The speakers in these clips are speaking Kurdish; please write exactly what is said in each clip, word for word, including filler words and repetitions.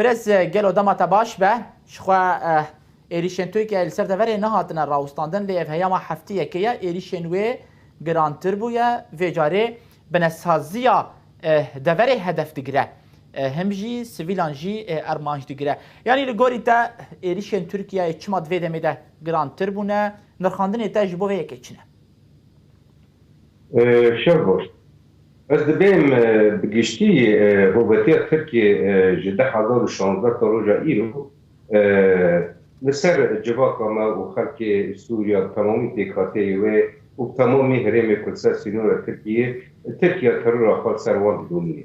Birêz, e, gelo dema te baş be, ji xwe, e, êrîşên Tirkiyeyê li ser deverê nehatine rawestandin, lê ev heyama heftiyekê ye, êrîşên wê girantir bûye, vê carê binesaziya, e, deverê hedef digire. E, him jî sivîlan jî, e, armanc digire. Yanî li gorî te êrîşên Tirkiyeyê çima di vê demê de girantir bûne? Nirxandinê te ji bo vê yekê çi ne? E, şev baş. Ez dibêm, e, bi giştî, e, hovetiya Tirkiyê, e, ji du hezar û şazdeh ta roja îro, e, li ser civaka me û xelkê Sûriya bi temamî pêkhateyê wê û bi temamî herêmê ku li ser sînora Tirkiyê, Tirkiya terora xwe li ser wan didomîne.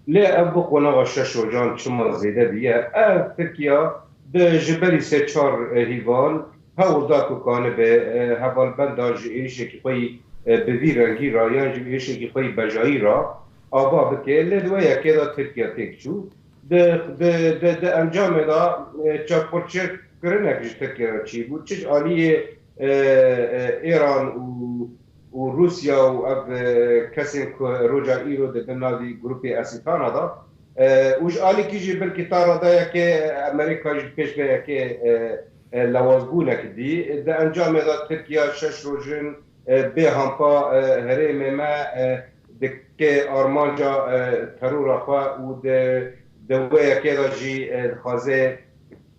Lê ev bi qonaxa şeş rojan çima zêde bûye? Ev Tirkiya di ji berî sê çar hîvan hewl da ku kanibe, e, hevalbenda ji êrişekî xwe yî, e, bi vî rengî re yan ji êrişekî xwe yî bejayî re ava bike. Lê di wê yekê de Tirkiye têk çû. Di, di, di, di encamê de, e, çavpirçekirinek ji Tirkiye re çêbû. Çi ji aliyê, e, e, Îran û û Rûsya û ev, e, kesên ku roja îro dibin navî grûpê Esîtana de, e, û ji alîkî jî belkî ta radayekê Amerîka jî pêş vê yekê, e, e, lewazbûnek dî. Di encamê de Tirkiya şeş roj in, e, bê hampa, e, herêmê me, e, dike armanca, e, terora xwe û di, di wê yekê de jî, e, dixwaze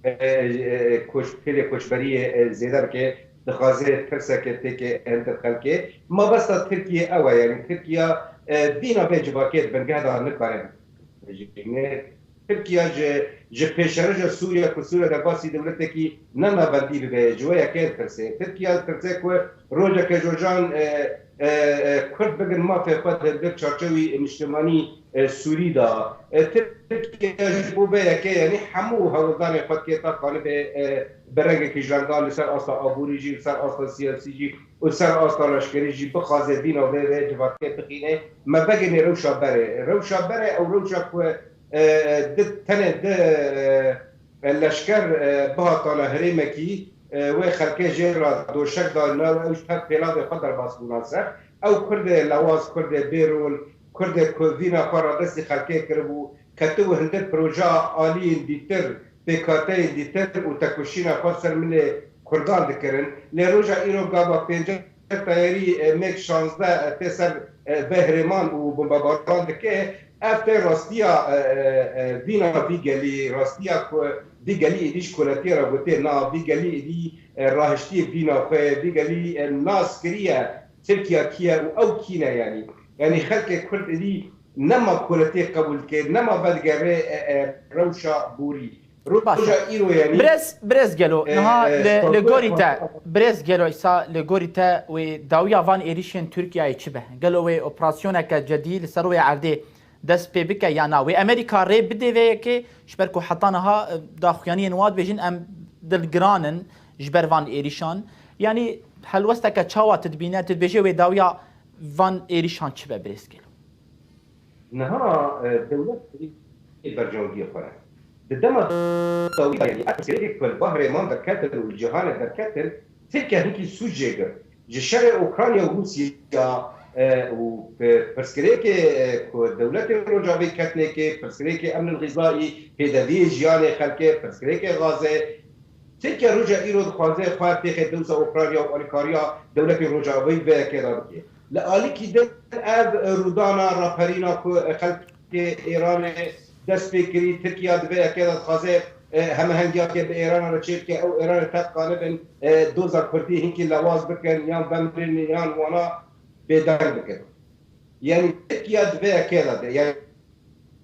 e, e, koç-, pêlê koçberiyê, e, zêde bike, dixwaze tirseke têke hindek xelkê. Mabesta Tirkiye ew e, yanî Tirkiya, e, vîna vê civakê di bingeh de nikare bibêjine. Tirkiya ji, ji pêşerêja Sûriye ku Sûriye derbasî dewletekî ne navendî bibe, ji wê yekê ditirse. Tirkiya ditirse ku rojeke jojan, e, e, e, Kurd bigin mafê xwe di, di çarçewî niştimanî, e, Sûrî de. E, Tirkiye ji bo vê yekê, yanî hemû hewldanê xwe dike ta kanibe, e, bi rengekî ji rengan li ser asta aborî jî, li ser asta siyasî jî û li ser asta leşkerî jî bixwaze vîna vê, vê civakê bixîne. Me vegirnê rewşa berê. Rewşa berê ew rewşa ku, e, di tenê di, e, e, leşker, e, bihatana herêmekî, e, wê xelkê jê re doşek dayne û ew ji tev pêlavê xwe derbas bûna ser. Ew Kurdê lewaz, Kurdê bêrol, Kurdê ku vîna xwe radestî xelkê kiribû, ketibû hindik projeya aliyên dîtir, pêkhateyên dîtir û tekoşîna xwe ser milê Kurdan dikirin. Lê roja îro gava pêncî teyarî, e, MiG şazdeh, e, tê ser, e, vê herêman û bombebaran dike. Ev tê rastiya, e, e, e, vîna vî gelî, rastiya ku vî gelî êdî ji koletiyê re gotê na, vî gelî êdî, e, rahiştiyê vîna xwe, vî gelî, e, nas kiriye Tirkiya kî ye û ew kî ne yanî. Yanî xelkê Kurd êdî nema koletiyê qebûl dike, nema vedigere, e, e, rewşa borî. Baş e. Roja îro yanî. Birêz, birêz Gelo, e, niha e, li, li gorî te, birêz Gelo, îsa li gorî te wê dawiya van êrîşên Tirkiyeyê çi be? Gelo wê operasyoneke cedî li ser wê erdê dest pê bike ya na? Wê Amerîka rê bidê vê yekê, ji ber ku heta niha, e, daxuyaniyên wan dibêjin em dilgiran in ji ber van êrîşan. Yanî helwesteke çawa tu dibîne, tu dibêjê wê dawiya van êrîşan çi be, birêz Gelo? Niha, e, dewlet ê bercewendiyê xwe re. Di dema dawî de, yanî ev pirsgirêkê ku li ba herêman derketin û li cîhanê derketin, Tirkiye hinkî sûc jê girt. Ji şerê Ukrayna û Rûsya, e, û, e, pirsgirêkê, e, ku dewletê Rojavayî ketnêkê, pirsgirêkê emnil xîzayî, pêdeviyê jiyanê xelkê, pirsgirêkê Xazê, Tirkiye roja îro dixwaze xwe têxe dewsa Ukrayna û alîkariya dewletê Rojavayî vê yekê de bike. Li alîkî din ev rûdana raperîna ku xelkê Îranê dest pê kirî, Tirkiye di vê yekê de dixwaze, e, hemehengiyakê bi Îrana re çêbike, ew Îranê tev kanibin, e, doza Kurdî hinkî lewaz bikin, yan vemirin, yan wana bêdeng bikin. Yanî Tirkiye di vê yekê de, yanî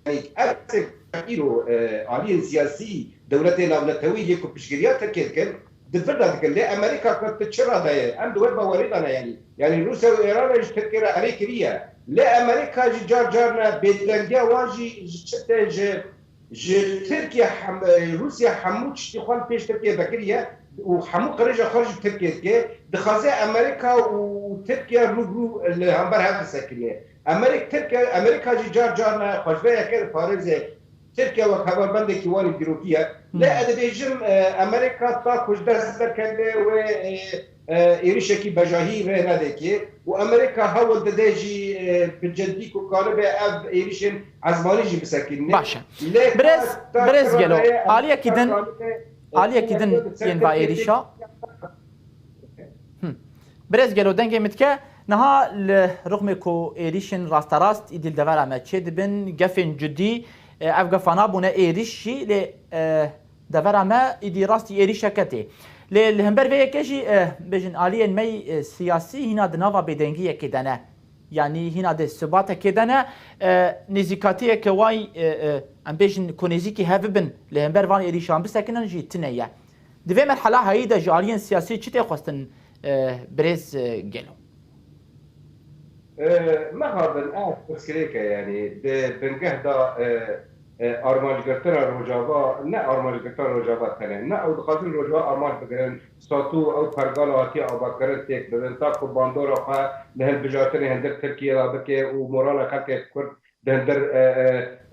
Yanî ev îro, e, aliyên siyasî dewletê navnetewî yê ku piştgiriya Tirkiyê dikin, di vir de dikin. Lê Amerîka ku tu çi radayê? Em di wê bawerî de ne yanî. Yanî Rûsya û Îran re ji Tirkiyê re erê kiriye. Lê Amerîka jî car car ne bêdengiya wan jî ji çi tê ji, ji Tirkiye hem, e, Rûsya hemû tiştî xwe li pêş Tirkiyê vekiriye û hemû qirêja xwe ji Tirkiyê dike. Dixwaze Amerîka û Tirkiye rû bi rû li hember hev bisekiniye. Amerîk-, Tirkiye, Amerîka jî car car ne xwe ji vê yekê diparêze. Tirkiye wek hevarbendekî wan î dîrokî ye. Lê ez dibêjim, e, Amerîka ta ku ji dest derkeve wê, e, e, êrişekî bejahî rê nedekê û Amerîka hewl dide jî, e, bi cidî ku karibe ev êrişên ezmanî jî bisekînîne. Baş e. Lê Birêz, ta birêz Gelo, rê aliyekî din, Amerîka karibe, e, aliyekî din yên va êrîşa. Hı. Birêz Gelo, dengê min dike. Niha li rixmê ku êrîşên rasterast îdî li devera me çêdibin, gefên cidî, e, ev gefa nabûne êrîş jî, lê, e, devera me îdî rastî êrîşeke tê. Lê li hember vê yekê jî, e, bêjin aliyên me, e, siyasî hîna di nava bêdengiyekê de ne. Yanî hîna di sibatekê de ne, e, nêzîkatiyeke way, e, e, em bêjin ku nêzîkî hev bibin, li hember van êrîşan bisekinin jî tune ye. Di vê merhela heyî de ji aliyên siyasî çi tê xwestin, e, birêz, e, Gelo? E, mexabin, ev pirsgirêk e, yanî di bingeh de, e, e, armancgirtina Rojava, ne armancgirtina Rojava tenê, ne ew dixwazin Rojava armanc bigirin, statû ew pergala hatiye avakirin têk bibin, ta ku bandora xwe li hilbijartinê hundir Tirkiye de bike û morala xelkê Kurd di hundir, e,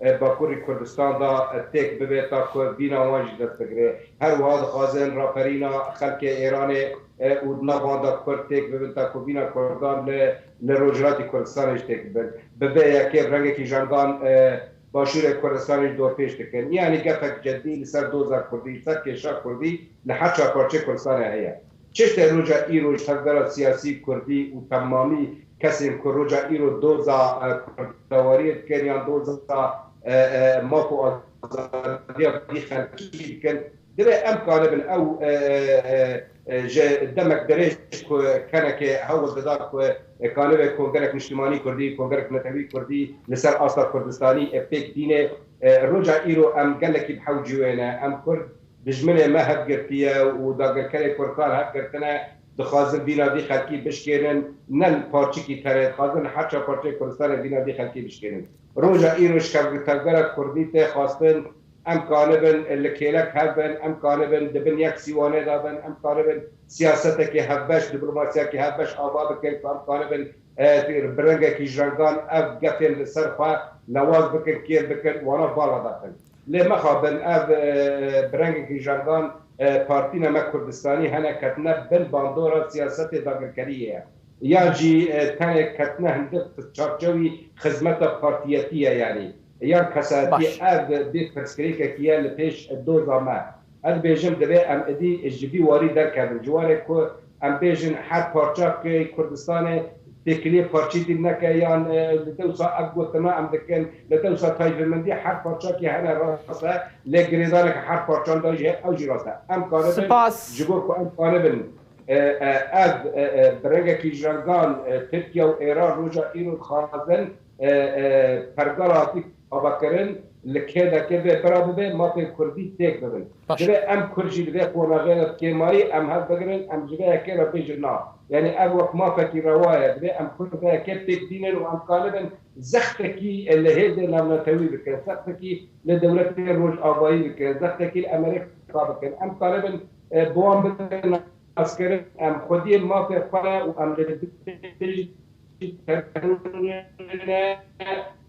e, e, Bakurî Kurdistan de, e, têk bibe, ta ku vîna wan jî dest bigire. Her wiha dixwazin raperîna xelkê Êranê, e, û di nav wan de Kurd têk bibin, ta ku vîna Kurdan li, li Rojhilatî Kurdistanê jî têk bibin. Bi vê yekê bi rengekî jengan, e, Başûrê Kurdistanê jî dorpêç dikin. Yanî gefek cedî li ser doza Kurdî, li ser kêşa Kurdî li her çar parçeyê Kurdistanê heye. Çi tiştê roja îro ji tevgera siyasî Kurdî û temamî kesên ku roja îro doza, e, kurdewariyê dikin yan doza, e, e, maf û azadiya xelkî dikin, divê em kanibin ew, e, e, e, ji demek dirêj ku kenekê hewl dida ku, e, kanibe kongerek niştimanî Kurdî, kongerek netewî Kurdî li ser asta Kurdistanî, e, pêk bîne. E, roja îro em gelekî bi hew cî wê ne. Em Kurd dijminê me hev girtiye û dagirkerê Kurdan hev girtine, dixwazin vîna vî xelkî bişkênin, ne li parçikî tenê, dixwazin li her çar parçeyê Kurdistanê vîna vî xelkî bişkênin. Roja îro ji tevgera Kurdî tê xwestin, em kanibin li kêlek hev bin, em kanibin di bin yek sîwanê de bin, em kanibin siyasetekî hevbeş, diplomasiyekî hevbeş ava bikin, ku em kanibin, e, bi rengekî ji rengan ev gefên li ser xwe lewaz bikin, kêr bikin, wana bala daxin. Lê mexabin ev, e, bi rengekî jengan, e, partîna me Kurdistanî hene ketine bin bandora siyasetê dagirkeriyê ye. Yan jî, e, tenê ketine hindik çarçewî xizmeta partiyetî ye yanî. Yan kesayetî Baş. Ev bê pirsgirêkekî ye li pêş doza me. Ez dibêjim divê em êdî ji vî warî derkevin. Ji warê ku em bêjin her parçakê Kurdistanê têkiliyê parçî dîl neke yan, e, li dewsa ev gotina em dikin, li dewsa tayfemendî her parçakê hene rast e, lê girêdaneke her parçan de jî ew jî rast e. Em kanibin Spas. Ji bo ku em kanibin, e, e, ev, e, e, bi rengekî ji rengan, e, Tirkiye û Êran roja îro dixwazin, e, e, pergala hatî avakirin li kê de kê vê bira bibe, mafên Kurdî têk bibin. Baş. Divê em Kurd jî li vê qonaxê de kêmarî em hev bigirin, em ji vê yekê re bêjin na. Yanî ev wek mafekî rewa ye. Divê em Kurd vê yekê pêk bînin û em kanibin zextekî li hêzên navnetewî bikin, zextekî li dewletên rojavayî bikin, zextekî li Amerîka bikin. Em kanibin, e, bi wan bidin naskirin, em xwediyên mafê xwe ne û em li dijî terorê ne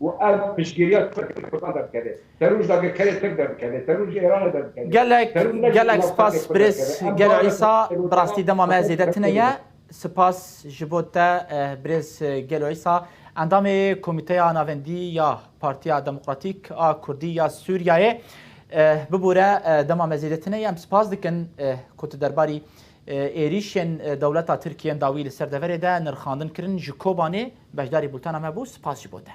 û ev piştgiriya Tirk Kurdan derdikeve. Teror ji dagirkerê Tirk derdikeve. Teror ji Êranê derdikeve. Gelek, Teror ne ji gelek welatekê spas Kurd birêz derdikeve. Em Gelo derdikeve. Îsa, bi rastî dema me zêde tune ye. Spas ji bo te, eh, birêz, eh, Gelo Îsa, endamê Komîteya Navendî ya Partiya Demokratîk a Kurdî ya Sûriyeyê. Eh, bibûre, eh, dema me zêde tune ye. Em spas dikin, eh, ku tu derbarî e, êrîşên, e, dewleta Tirkiye yên dawî li ser deverê de nirxandin kirin, ji Kobanê beşdarî bultena me bû, spas ji bo te.